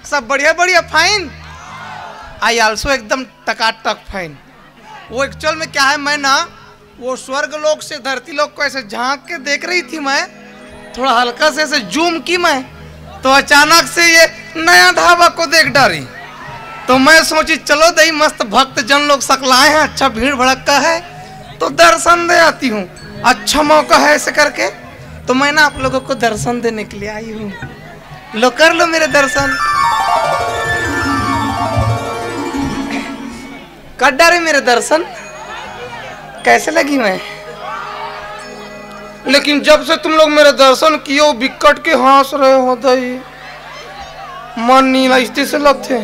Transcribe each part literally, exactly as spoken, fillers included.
सब बढ़िया बढ़िया, fine। I also एकदम टकाटक fine। वो एक्चुअल में क्या है, मैं ना वो स्वर्ग लोक से धरती लोक को ऐसे झांक के देख रही थी मैं, थोड़ा हल्का से ऐसे जूम की मैं, तो अचानक से ये नया ढाबा को देख डारी। तो मैं सोची, चलो दई, मस्त भक्त जन लोग सकलाए हैं, अच्छा भीड़ भड़क्का है, तो दर्शन दे आती हूँ, अच्छा मौका है ऐसे करके। तो मैं ना आप लोगों को दर्शन देने के लिए आई हूँ, लो कर लो मेरे दर्शन। कर डारे मेरे दर्शन। कैसे लगी मैं? लेकिन जब से तुम लोग मेरे दर्शन किए हो, बिकट के हंस रहे हो दई, मन नीला इस्ती से लगते।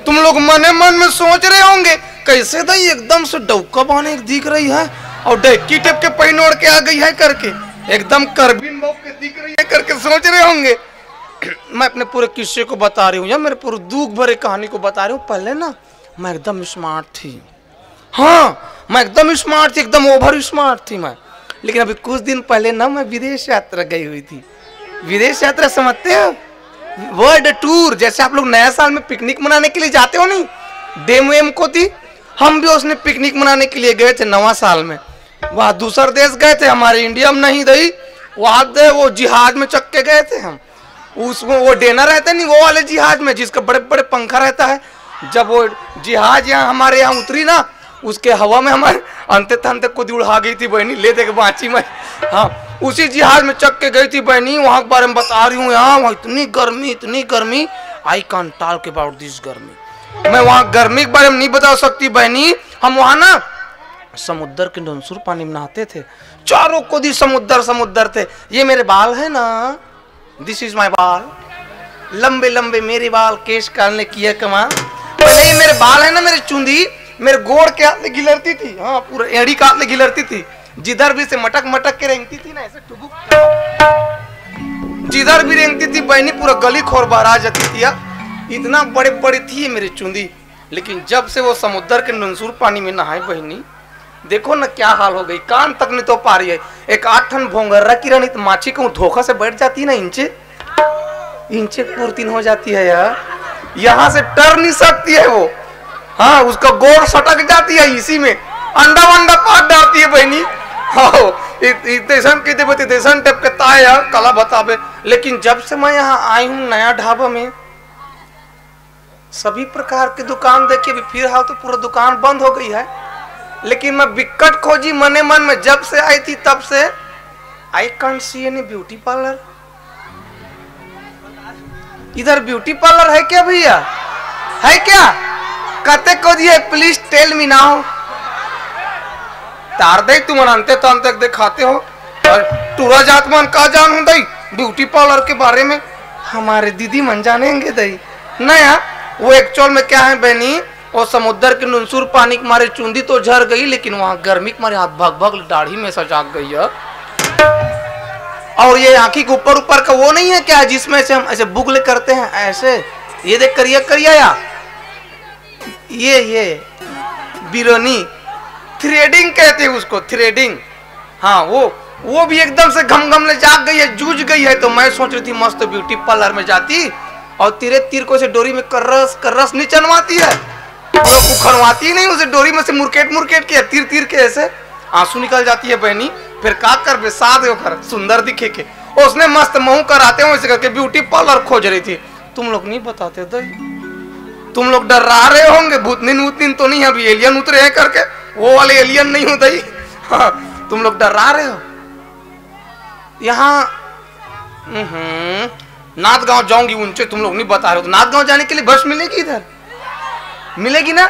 तुम लोग मने मन में सोच रहे होंगे, कैसे दई एकदम से डौका बाने दिख रही है और डैकी टेप के पैन ओढ़ के आ गई है करके, एकदम करबीन बौक के दिख रही है करके सोच रहे होंगे। मैं अपने पूरे किस्से को बता रही हूँ या मेरे पूरे दुख भरे कहानी को बता रही हूँ। पहले ना मैं एकदम स्मार्ट थी। हाँ, मैं एकदम स्मार्ट थी, एकदम ओवर स्मार्ट थी मैं। लेकिन अभी कुछ दिन पहले ना मैं विदेश यात्रा गई हुई थी। विदेश यात्रा समझते हो? World tour. जैसे आप लोग नया साल में पिकनिक मनाने के लिए जाते हो नहीं, डेम वेम को थी, हम भी उसने पिकनिक मनाने के लिए गए थे नवा साल में। वहाँ दूसर देश गए थे, हमारे इंडिया में नहीं दई। वहाँ गए, वो जहाज में चढ़ के गए थे हम। उसमें वो डेना रहते नहीं, वो वाले जहाज में जिसका बड़े बड़े पंखा रहता है। जब वो जहाज यहाँ हमारे यहाँ उतरी ना, उसके हवा में हमारे अंते तंते को उड़ा गई थी बहनी, ले दे के बाँची मैं। हाँ, उसी जहाज में चढ़ के गई थी बहनी। वहाँ के बारे में बता रही हूँ, यहाँ वहाँ इतनी गर्मी, इतनी गर्मी, I can't talk about this गर्मी। मैं वहाँ गर्मी के बारे में नहीं बता सकती बहनी। हम वहाँ ना समुद्र के नुनसुर पानी में नहाते थे, चारों कोदी समुद्र समुद्र थे। ये मेरे बाल है ना, this is my बाल, लंबे लंबे मेरे बाल, केश कालने किया कमाल। पहले ये मेरे बाल है ना, मेरी चुंदी मेरे गोड़ के हाथ में गिलरती थी, हाँ, पूरा एड़ी के हाथ में गिलरती थी। जिधर भी से मटक मटक के रेंगती थी ना, ऐसे टुबुक, जिधर भी रेंगती थी बहनी, पूरा गली खोर बहरा जाती थी यार, इतना बड़े बड़े थी ये मेरी चुंदी। लेकिन जब से वो समुद्र के नुनसुर पानी में नहाए बहनी, देखो ना क्या हाल हो गई, कान तक नहीं तो पा रही है। एक आठ ठन भोंगर्रा की रानी तो माछी कहूँ धोखा से बैठ जाती ना, इंचे इंचे कुर्तीन हो जाती है यार, यहाँ से टर नहीं सकती है वो। हाँ, उसका गोड़ सटक जाती है इसी में, अंडा वंडा पाद डालती है बहनी। हाँ, इत-, इत-, देसन के देवते देसन टाइप के ताय यार, कला बतावे। लेकिन जब से मैं यहाँ आई हूँ नया ढाबा में, सभी प्रकार की दुकान देखी, अभी फिर हाल तो पूरा दुकान बंद हो गई है। लेकिन मैं बिकट खोजी मने मन में, जब से आई थी तब से। I can't see any beauty parlour। इधर ब्यूटी पार्लर है क्या भैया? है क्या? कते को दिए, please tell me now। तार दे तुम अनंते तन तक दिखाते हो और टूरा जात मन का जान हूँ दई ब्यूटी पार्लर के बारे में। हमारे दीदी मन जानेंगे दई। नया वो एक्चुअल में क्या है बहनी, और समुद्र के नुनसुर पानी के मारे चुंदी तो झर गई, लेकिन वहां गर्मी के मारे हाथ भग भग दाढ़ी में सजाग गई है। और ये आंखी के ऊपर ऊपर का वो नहीं है क्या, जिसमें से हम ऐसे बुगले करते हैं, ऐसे? ये देख, करिया करिया या ये ये बिरोनी, थ्रेडिंग कहते हैं उसको, थ्रेडिंग। हाँ, वो वो भी एकदम से घमघम ले जाग गई है, जूझ गई है। तो मैं सोच रही थी मस्त ब्यूटी पार्लर में जाती और तीरे तीर को से डोरी में कर्रस कर्रस नहीं चनवाती है, वो उखड़वाती ही नहीं उसे डोरी में से, मुरकेट मुरकेट के, तीर तीर के ऐसे आंसू निकल जाती है बहनी। फिर का करबे, साथ ओकर सुंदर दिखे के, उसने मस्त महू कराते हो ऐसे करके ब्यूटी पार्लर खोज रही थी। तुम लोग नहीं बताते दई, तुम लोग डर्रा रहे होंगे, भूतनीन वूतनीन तो नहीं है, अभी एलियन उतरे हैं करके, वो वाले एलियन नहीं हो दई। हाँ, तुम लोग डर्रा रहे हो। यहाँ, हम्म, नाथ गांव जाऊंगी उनसे, तुम लोग नहीं बता रहे हो। तो नाथ गांव जाने के लिए बस मिलेगी इधर? मिलेगी ना?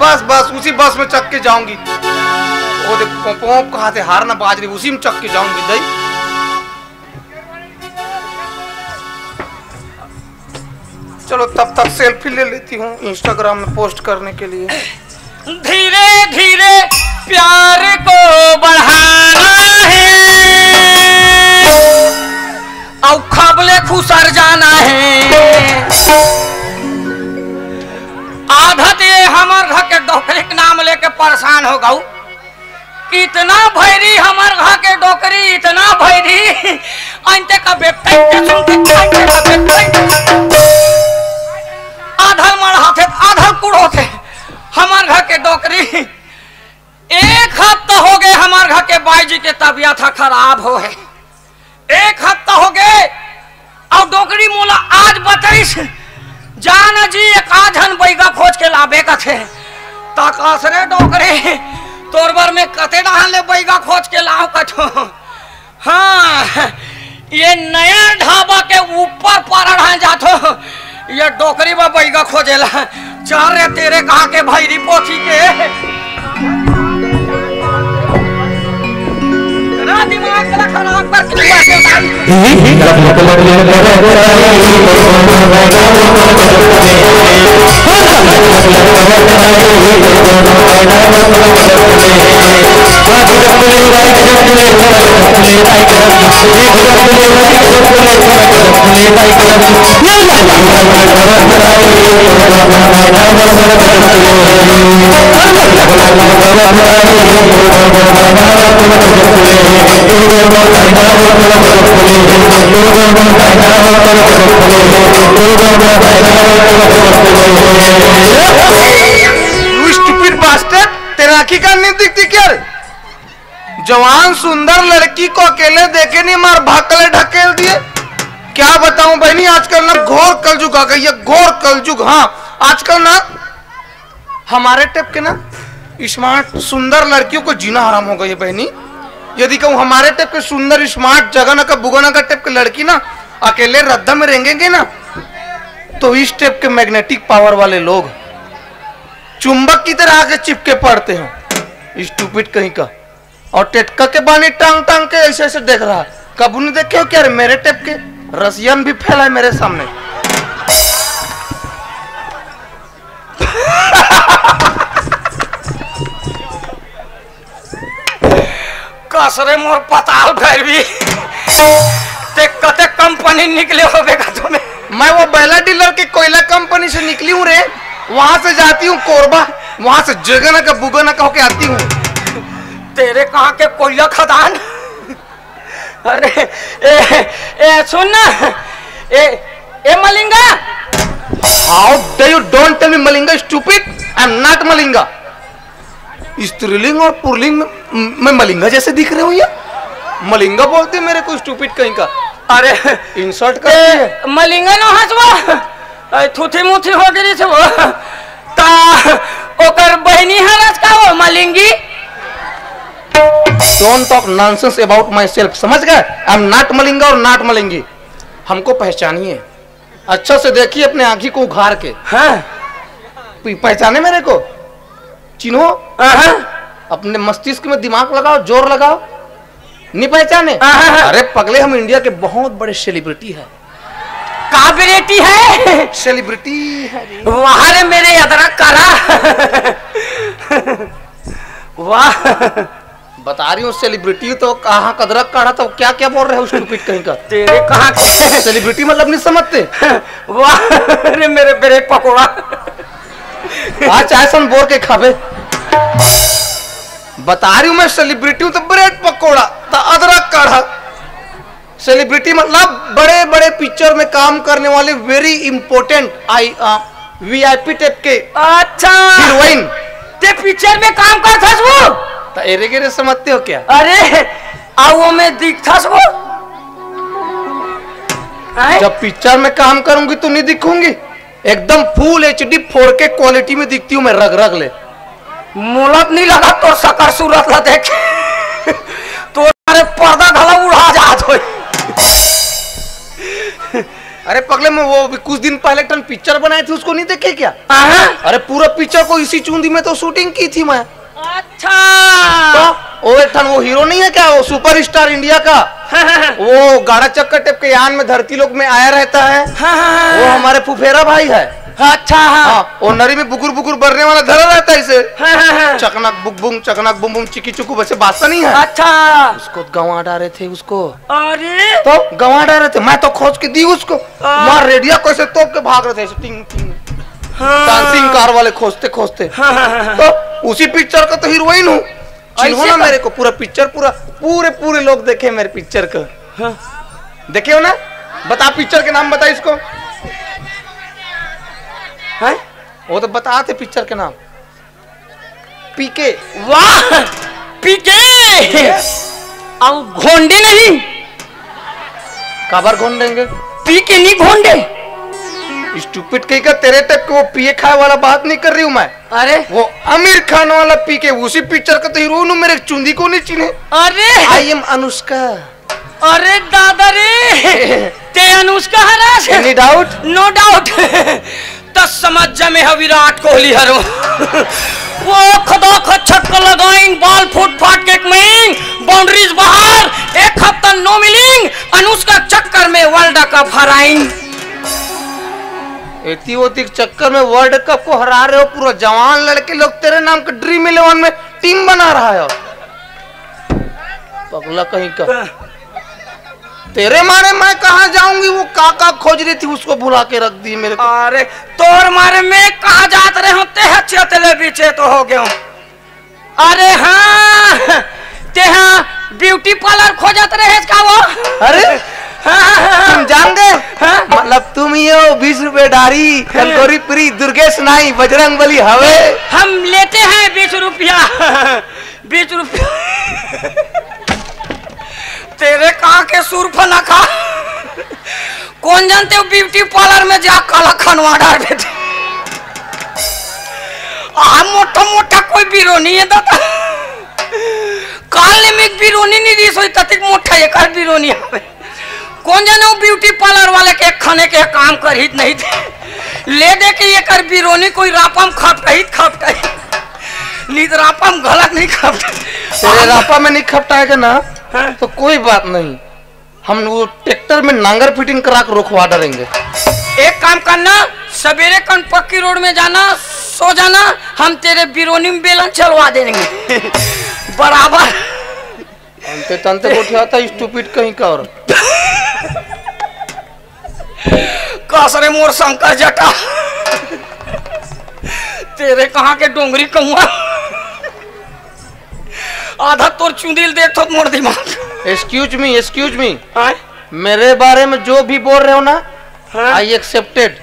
बस, बस, उसी बस में चढ़ के जाऊंगी। वो देख, पोंप, पोंप कहाँ से हार ना बाज रही, उसी में चढ़ के जाऊंगी दई। चलो, तब तक सेल्फी ले लेती हूँ इंस्टाग्राम में पोस्ट करने के लिए। धीरे धीरे प्यार को बढ़ाना है, और खबले खुसर जाना है। आदत ये हमर घर के डोकरी के नाम लेके परेशान हो गऊ। इतना भैरी हमर घर के डोकरी, इतना भैरी। अंते का बेटा, अंते का बेटा। आधल मड़हाथे, आधल कुड़ोथे। हमर घर के डोकरी, एक हफ्ता हो गए हमर घर के बाई जी के तबियत ह खराब हो है। एक हफ्ता हो गए, अउ डोकरी मोला आज बतइस, "जा न जी, एक आध झन बइगा खोज के लाबे," कथे। त कस रे डोकरी, तोर बर मैं कते डहान ले बइगा खोज के लाव कथो। हाँ, ये नया ढाबा के ऊपर पारा ढान जाथो। ये डोकरी बा बइगा खोजेला। चल रे, तेरे कहाँ के भैरी पोथी के। तेरा दिमाग साला खराब कर के मार के उतारी। You stupid bastard, तेरा आँखी का नहीं दिखती क्या रे? जवान सुंदर लड़की को अकेले देखे नहीं, मार भाग के ले ढकेल दिए। क्या बताऊं बहनी, आजकल ना घोर कलयुग आ गई है, घोर कलयुग। हाँ, आजकल ना हमारे टाइप के ना स्मार्ट सुंदर लड़कियों को जीना हराम हो गई है बहनी। यदि कहूँ हमारे टाइप के सुंदर स्मार्ट जगह ना का बुगना का टाइप के लड़की ना अकेले रद्दा में रेंगेंगे ना, तो इस टाइप के मैग्नेटिक पावर वाले लोग चुंबक की तरह आके चिपके पड़ते हैं। स्टूपिड कहीं का। और टेटका के बानी टांग टांग के ऐसे ऐसे देख रहा है। कबू नहीं देखे हो क्या रे? मेरे टाइप के रसियन भी फैला है मेरे सामने। कस रे मोर पताल भैरवी, ते कते कंपनी निकले होबे का तुम्हें? मैं वो बैला डीलर के कोयला कंपनी से निकली हूँ रे। वहां से जाती हूँ कोरबा, वहां से जगह ना का बुगना का होके आती हूँ। तेरे कहाँ के कोयला खदान? अरे, ए, ए, सुन ना, ए, ए Malinga. How dare you? Don't tell me Malinga, stupid. I am not Malinga. स्त्रीलिंग और पुरलिंग में मैं मलिंगा जैसे दिख रहे हूँ यार। मलिंगा बोलते मेरे को, स्टूपिड कहीं का। अरे, इंसल्ट करती है। मलिंगा नो हंसवा। अरे, थूथी मुथी हो गई से वो। ता ओकर बहनी हरस का वो मलिंगी। Don't talk nonsense about myself, समझ गए? I am not मलिंगा और not मलिंगी। हमको पहचानिए, अच्छा से देखिए अपने आँखी को उघार के। हाँ। पहचाने मेरे को? चिन्हो? हाँ। अपने मस्तिष्क में दिमाग लगाओ, जोर लगाओ। नहीं पहचाने? हाँ। अरे पगले, हम इंडिया के बहुत बड़े सेलिब्रिटी हैं। का बेटी है? सेलिब्रिटी है रे। वाह रे मेरे अदरक काढ़ा। वाह। बता रही हूँ सेलिब्रिटी तो कहाँ का अदरक काढ़ा, तो क्या क्या बोल रहे हो स्टूपिड कहीं का। तेरे कहाँ के? सेलिब्रिटी मतलब नहीं समझते? वाह रे मेरे ब्रेड पकौड़ा। आज चाहे सन बोर के खाबे। बता रही हूँ मैं सेलिब्रिटी हूँ तो ब्रेड पकौड़ा, तो अदरक काढ़ा। सेलिब्रिटी मतलब बड़े बड़े पिक्चर में काम करने वाले, वेरी इंपॉर्टेंट, आई वीआईपी टाइप के। अच्छा। हीरोइन। ते पिक्चर में काम करथस वो? तो एरे गेरे समझते हो क्या? अरे, आ वो में दिखथस वो? हैं? जब पिक्चर में काम करूंगी तो नहीं दिखूंगी, एकदम फुल एचडी फोर के क्वालिटी में दिखती हूँ मैं, रग रग ले। मोलत नहीं लगा तो सकर सूरत ला देख। तो अरे पर्दा घला उड़ा जात होई। अरे पगले, मैं वो अभी कुछ दिन पहले टन पिक्चर बनाए थे, उसको नहीं देखे क्या? हाँ। अरे पूरा पिक्चर को इसी चूंदी में तो शूटिंग की थी मैं। अच्छा। तो वो एक ठन वो हीरो नहीं है क्या, वो सुपरस्टार इंडिया का? हाँ, हाँ, हाँ। वो गाड़ा चक्कर टाइप के यान में धरती लोक में आया रहता है। हाँ, हाँ, हाँ, वो हाँ। हमारे फुफेरा भाई है। अच्छा, हाँ। हाँ, वो नरी में बुकुर बुकुर बरने वाला धरा रहता है इसे। हाँ, हाँ, हाँ। चकनक बुक बुम, चकनक बुम बुम, चिकी चुकू, वैसे बादशाह नहीं है? अच्छा। उसको गंवा डारे थे उसको। अरे। तो गंवा डारे थे, मैं तो खोज के दी उसको। हाँ। वहाँ रेडिया को ऐसे तोप के भाग रहे थे, ऐसे टिंग टिंग। हाँ। डांसिंग कार वाले खोजते खोजते। हाँ, हाँ, हाँ, हाँ। तो उसी पिक्चर का तो हीरोइन हूँ। चिन्हो ऐसे ना का? मेरे को पूरा पिक्चर, पूरा, पूरे, पूरे लोग देखे मेरे पिक्चर को। हाँ। देखे हो ना? बता, पिक्चर के नाम बता इसको। हैं? वो तो बताते पिक्चर के नाम। पीके। वाह, पीके। अब घोंडे नहीं। काबर घोंडेंगे? पीके नहीं घोंडे। स्टूपिड कहीं का, तेरे टाइप के वो पिए खाए वाला बात नहीं कर रही हूँ मैं। अरे। वो आमिर खान वाला पीके, उसी पिक्चर का तो हीरोइन हूँ, मेरे चुंदी को नहीं चिन्हे। अरे। I am Anushka. अरे दादा रे, ते अनुष्का हरस? Any doubt? No doubt। त समझ जा, मैं ह विराट कोहली हरो। वो खदा खद छक्का लगाइन, बॉल फुट फाट के कमाइन, बाउंड्रीज बाहर, एक हफ्ता नो मिलिंग, अनुष्का चक्कर में वर्ल्ड कप हराइन। एती ओती के चक्कर में वर्ल्ड कप को हरा रहे हो, पूरा जवान लड़के लोग तेरे नाम का ड्रीम इलेवन में टीम बना रहा है। पगला कहीं का। तेरे मारे मैं कहाँ जाऊंगी, वो काका खोज रही थी, उसको भुला के रख दी मेरे को। अरे, तोर मारे मैं कहाँ जात रहे हूँ, ते ह चेतले बीचे तो हो गए हूँ। अरे हाँ, ते हाँ ब्यूटी पार्लर खोजत रहे का वो? अरे, हाँ, हाँ, हाँ, तुम जान गए? हाँ? मतलब तुम ही हो बीस रुपए डारी, हाँ। कलकोरी पुरी, दुर्गेश नाई, बजरंग बली हवे। हम लेते हैं बीस रुपया। बीस रुपया। तेरे कहाँ के सुरफा ना खा। कौन जानते हो ब्यूटी पार्लर में जा काला खनवा डार देते। आ मोटा मोटा कोई बिरोनी है दादा। काल ने में बिरोनी नहीं दी सोई ततिक मोटा ये कर बिरोनी हवे। कौन जाने वो ब्यूटी पार्लर वाले के खाने के काम करहित नहीं थे। ले दे के ये कर बिरोनी कोई रापम खपटहित खपटहित। नहीं तो रापम गलत नहीं खपटहित। तेरे रापा में नहीं खपटाएगा ना, हाँ। तो कोई बात नहीं, हम वो ट्रैक्टर में नांगर फिटिंग करा के रोकवा डालेंगे। एक काम करना, सवेरे कन पक्की रोड में जाना, सो जाना, हम तेरे बिरोनी में बेलन चलवा देंगे। बराबर। अंते तंते गोठियाता, स्टूपिड कहीं का। और कस रे मोर शंकर जटा, तेरे कहाँ के डोंगरी कौआ। आधा तोर चुंदिल देख तो मोर दिमाग। Excuse me, excuse me। हाँ? मेरे बारे में जो भी बोल रहे हो ना, हाँ? I accepted।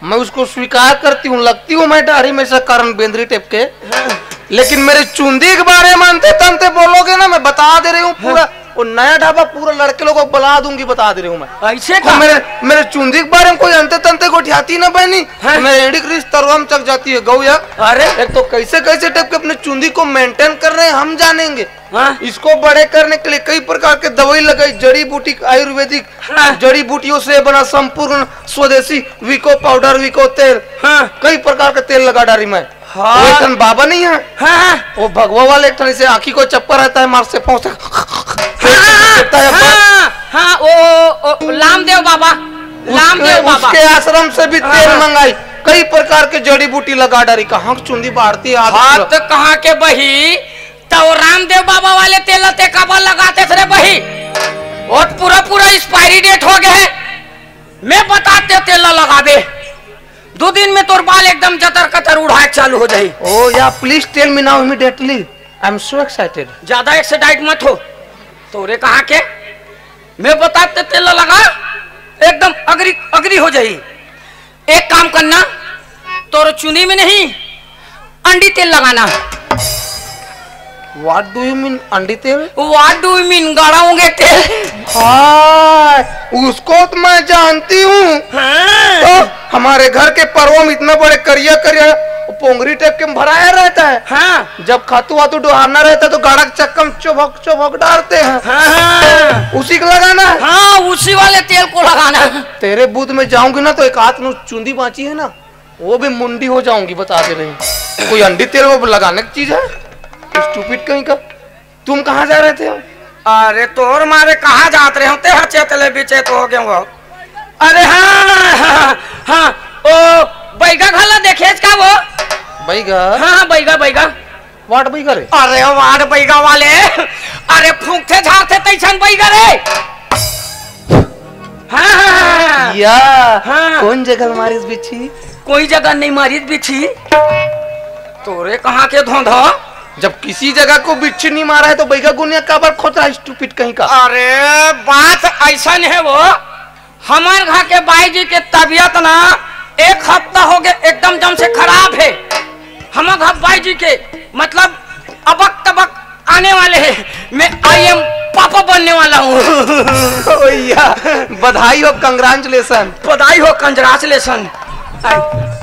मैं उसको स्वीकार करती हूँ, लगती हूँ मैं डारी में से कारण बेंदरी टेप के। हाँ। लेकिन मेरे चुंदी के बारे में अंते तंते बोलोगे ना, मैं बता दे रही हूँ पूरा। हाँ। वो नया ढाबा पूरा लड़के लोगों को बुला दूंगी, बता दे रही हूँ मैं। ऐसे तो का? मेरे, मेरे चुंदी के बारे में कोई अंते तंते गोठियाती ना बहनी, हाँ। तो मेरे एड़ी क्रिस तरवा में चक जाती है गौया। अरे। एक तो कैसे कैसे टाइप के अपने चुंदी को मेंटेन कर रहे हैं, हम जानेंगे। हाँ। इसको बड़े करने के लिए कई प्रकार के दवाई लगाई, जड़ी बूटी, आयुर्वेदिक हाँ। जड़ी बूटियों से बना संपूर्ण स्वदेशी विको पाउडर, विको तेल, हाँ। कई प्रकार का तेल लगा डारी मैं। हाँ। वो एक ठन बाबा नहीं है? हाँ, हाँ। वो भगवा वाले एक ठन से आँखी को चप्पा रहता है, मार से पहुँचता है। हाँ, हाँ, हाँ, हाँ, वो, वो, वो लामदेव बाबा, उसके, लामदेव बाबा। उसके आश्रम से भी हाँ, तेल हाँ। मंगाई, कई प्रकार के जड़ी बूटी लगा डारी। कहाँ की चुंदी बाढ़ती है, आदत हाँ, पूरा। तो कहाँ के बही, तो वो रामदेव बाबा वाले तेल ते काबर लगाते थे रे बही? वो पूरा, पूरा एक्सपायरी डेट हो गया है। मैं बताते तेल ला लगाबे, दो दिन में तोर बाल एकदम जतर कतर उड़ाए चालू हो जाई। Oh yeah, please tell me now immediately. I am so excited. ज्यादा एक्साइटेड मत हो। तोरे कहाँ के? मैं बताते तेल ला लगा, एकदम अग्री, अग्री हो जाई। एक काम करना, तोर चुंदी में नहीं, अंडी तेल लगाना। What do you mean, अंडी तेल? What do you mean, गाड़ा होंगे तेल? हाँ, उसको तो मैं जानती हूँ। हाँ। तो हमारे घर के परवा में इतना बड़े करिया करिया पोंगरी टाइप के भराया रहता है। हाँ। जब खातू वातू डुहारना रहता है तो गाड़ा के चक्का में चोभक चोभक डालते हैं। हाँ, हाँ। उसी को लगाना है। हाँ, उसी वाले तेल को लगाना है। तेरे बूथ में जाऊंगी ना तो एक हाथ में चुंदी बांची है ना, वो भी मुंडी हो जाऊंगी, बता दे रही हूँ। कोई अंडी तेल वो लगाने की चीज है? स्टूपिड कहीं का। तुम कहाँ जा रहे थे? अरे तोर मारे कहाँ जात रहे हो? ते हर चेतले बिचेत हो गए हो। अरे हाँ, हाँ, हाँ, ओ बैगा घला देखेच का वो? बैगा? हाँ, हाँ, बैगा, बैगा। वाट बैगा रे? अरे वाट बैगा वाले, अरे फूंकथे झारथे तैसन बैगा रे। हाँ, हाँ, हाँ, हाँ। या, हाँ। कौन जगह मारिस बिच्छी? कोई जगह नहीं मारिस बिच्छी। तोरे कहाँ के धोंधा? जब किसी जगह को बिच्छी नहीं मारा है तो बैगा गुनिया काबर खोत रहा है, स्टूपिड कहीं का? अरे बात ऐसा नहीं है वो, हमार घर के बाई जी के तबीयत ना एक हफ्ता हो गया, एकदम जम से खराब है। हम घर बाई जी के, मतलब, अबक तबक आने वाले हैं। मैं आई एम पापा बनने वाला हूँ। भैया, बधाई हो, कंग्रेचुलेशन। बधाई हो, कंग्रेचुलेशन।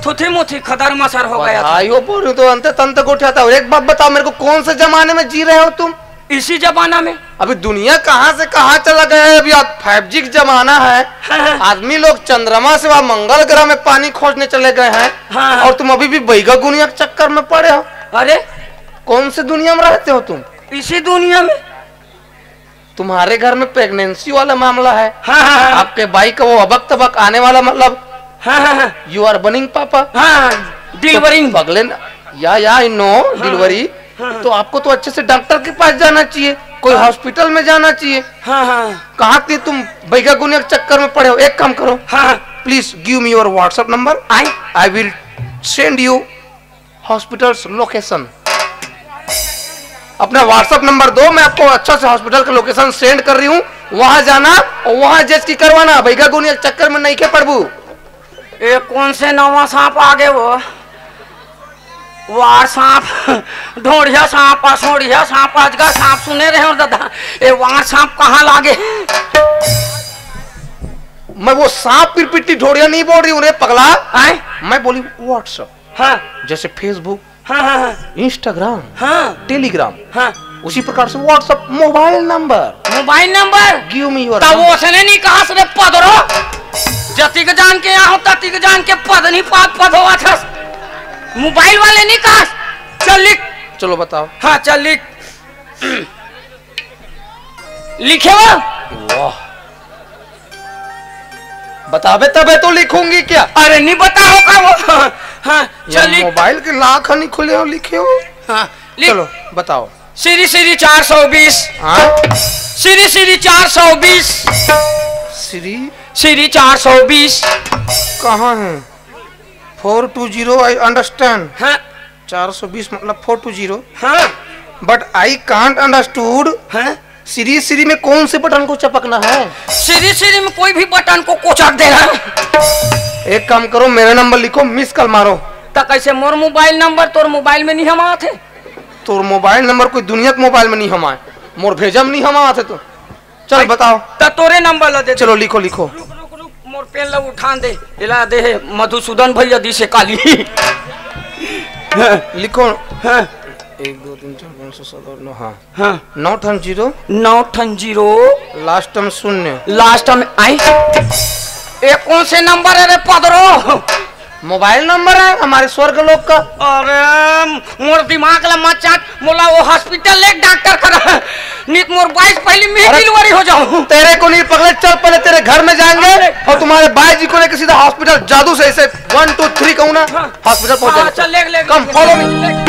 थुथी मुथी खदर मसर हो गया था। बधाई हो, बोलूं तो अंत तंत गोठियाता हो। एक बात बताओ मेरे को, कौन से जमाने में जी रहे हो तुम? इसी जमाना में। अभी दुनिया कहाँ से कहाँ चला गया है। अभी आप फाइव जी का जमाना है। हाँ, हाँ। आदमी लोग चंद्रमा से वहाँ मंगल ग्रह में पानी खोजने चले गए हैं। हाँ, हाँ। और तुम अभी भी बैगा गुनिया के चक्कर में पड़े हो। अरे, कौन से दुनिया में रहते हो तुम? इसी दुनिया में। तुम्हारे घर में प्रेगनेंसी वाला मामला है। हाँ, हाँ, हाँ। आपके बाई का वो अबक तबक आने वाला, मतलब, हाँ, हाँ, हाँ। You are burning papa. हाँ, डिलीवरिंग। पगले न-, या, या, I know, हाँ, डिलीवरी। हाँ, हाँ। तो आपको तो अच्छे से डॉक्टर के पास जाना चाहिए, कोई हाँ। हॉस्पिटल में जाना चाहिए। हाँ, हाँ। कहाँ थी तुम बैगा गुनिया के चक्कर में पड़े हो? एक काम करो, हाँ, हाँ। Please give me your WhatsApp number। I will send you hospital's location। अपना WhatsApp नंबर दो, मैं आपको अच्छा से हॉस्पिटल का लोकेशन सेंड कर रही हूँ, वहां जाना और वहां जज की करवाना। बैगा गुनिया के चक्कर में नहीं के पड़बू। ये कौन से नवा सांप आ गए वो? वार सांप, ढोढ़िया सांप, असोढ़िया सांप, अजगर सांप सुने रहे हो दादा, ये वार सांप कहाँ लागे? मैं वो सांप पिरपिट्टी ढोढ़िया नहीं बोल रही हूँ रे पगला। आए? मैं बोली WhatsApp। हाँ। जैसे Facebook, हाँ, हाँ, हाँ। Instagram, हाँ। Telegram, हाँ। उसी प्रकार से WhatsApp mobile number. Mobile number? Give me your तब number। वो उसने नहीं कहा रे पदरो, जतिक जान के यहाँ हो, ततिक जान के पद नहीं पात पद होवा था। मोबाइल वाले नहीं कहा। चल लिख। चलो बताओ। हाँ, चल लिख। लिखे हो? वाह, बताबे तबे तो लिखूंगी क्या? अरे नहीं बताओ का वो। हाँ, हाँ, यार, चल लिख। मोबाइल के लाख नहीं खुले हो, लिखे हो? हाँ, लिख। चलो बताओ। श्री श्री चार सौ बीस। हाँ? श्री श्री चार सौ बीस। श्री? श्री चार सौ बीस। कहाँ है? Four two zero, I understand। हाँ। चार सौ बीस मतलब four two zero। हाँ। But I can't understood। हाँ। श्री श्री में कौन से बटन को चपकना है? श्री श्री में कोई भी बटन को कोचक देना। एक काम करो, मेरा नंबर लिखो, मिस कॉल मारो। त कैसे मोर मोबाइल नंबर तोर मोबाइल में नहीं हमात है? तोर मोबाइल नंबर कोई दुनिया के मोबाइल में नहीं हमाए, मोर भेजम नहीं हमात है तो। चल भाई, बताओ। त तोरे नंबर ला दे दे। चलो लिखो, लिखो। रुक, रुक, रुक, मोर पेन ला उठान दे। इला दे हे मधुसूदन भैया दी से काली। लिखो। हाँ। एक, दो, तीन, चार, पाँच, छः, सात, आठ, नौ, हाँ। हाँ। नौ ठन जीरो। नौ ठन जीरो। लास्ट में शून्य। लास्ट में आई। ये कौन से नंबर है रे पदरो? मोबाइल नंबर है हमारे स्वर्ग लोक का। अरे, मोर दिमाग ला मत चाट, मोला वो हॉस्पिटल ले डॉक्टर करा। नित मोर बाईस पहली में अरे, डिलीवरी हो जाऊं। तेरे को नहीं पकड़े, चल पहले तेरे घर में जाएंगे अरे। और तुम्हारे बाई जी को लेके सीधा हॉस्पिटल जादू से ऐसे वन, टू, थ्री कहूँ ना, हाँ। हॉस्पिटल पहुंच हाँ, जाएंगे। चल, ले, ले, Come, ले, follow ले, me। ले।